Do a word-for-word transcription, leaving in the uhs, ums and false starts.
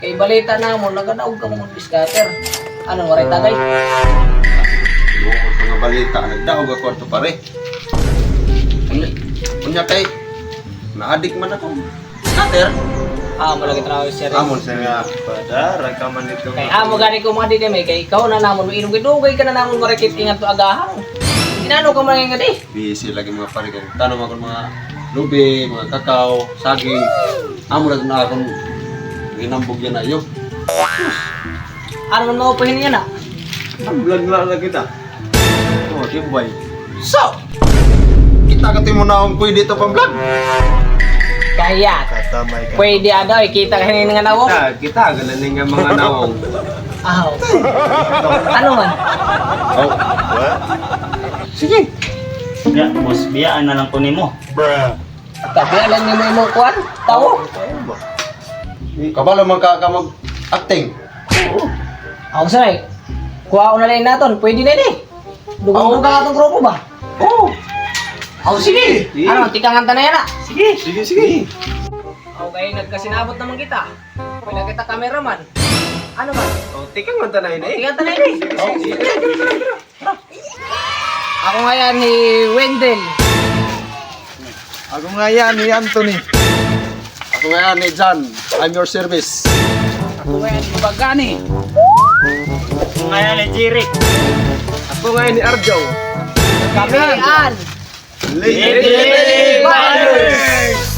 Kay balita namon, nagadaog ka man scatter. Ano, waray tagay? Ano, mga balita, nagdaog ako ato, pare. Unya, unya kay, naadik man ako. Scatter? Ah, malagi trabaho siya rin. Amon siya nga. Padara ka man ito. Kay amo gani ko mga di may kay ikaw na namon, mainom kay dugay ka na namon marikit ingat to agahang. Inano ka man nga di? Busy lagi mga pare kay tanom ako mga lubi, mga kakaw, saging. Amo na na akong ginambog yan ayo. Ano man maupahin niya na? Ang vlog na lang kita. Oh, di ba? So, kita ka timo na akong pwede ito pang vlog. Kaya, Katamay ka. Pwede ano, ikita ka rin nga nawong. Kita, kita, galing nga mga nawong. Aw. Ano man? Oh. Sige. Ya, boss, biyaan na lang ko nimo. Bruh. Tabianan nimo imong kuan, tawo. Kabalo man ka, ka mag-acting. Oo. Aw, say. Kuha ko na lang naton. Pwede na ini. Dugang-dugang atong grupo ba? Oo. Aw, sige. Sige. Ano, tikangan ta na yana. Sige. Sige, sige. Okay, nagkasinabot naman kita. Wala kita cameraman. Ano ba? O, tikangan ta na ini. Tikangan ta na ini. Sige, sige, sige. Tara, tara, tara. Ako ngayan ni Wendell. Ako ngayan ni Anthony. Ako ngayan ni John. I'm your service. Ako ngayan ni Bagani. Ako ngayan ni Jeric. Ako ngayan ni Arjo. Kami an Lady Brothers.